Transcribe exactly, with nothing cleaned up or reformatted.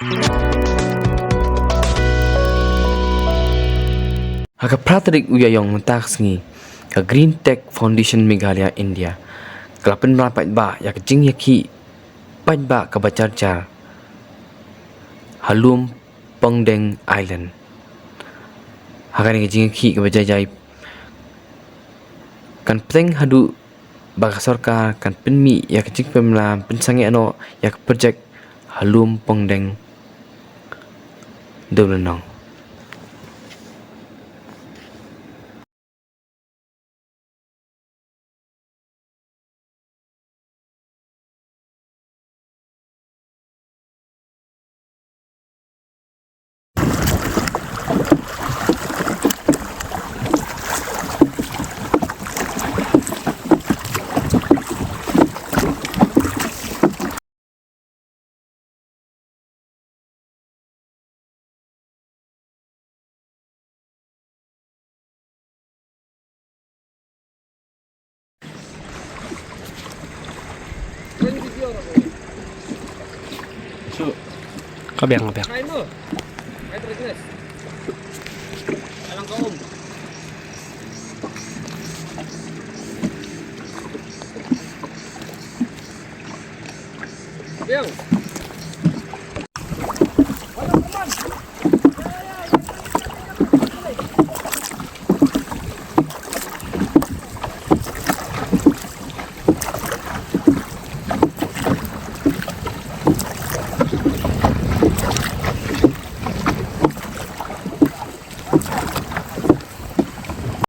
Ha ka phra tarik u Ïaïong mynta ka sngi, ka Green Tech Foundation Meghalaya India ka la pynbna paidbah ïa ka jingïakhih paidbah kaba jar jar ha lum Pongdeng Island. Ha kane ka jingïakhih kaba jai jai kan pynbna haduh ba ka sorkar kan pynmih ïa ka jingpynbna pynsangeh noh ïa ka projek ha lum Pongdeng Dewlynnong. Ka biang, ka biang. Biang.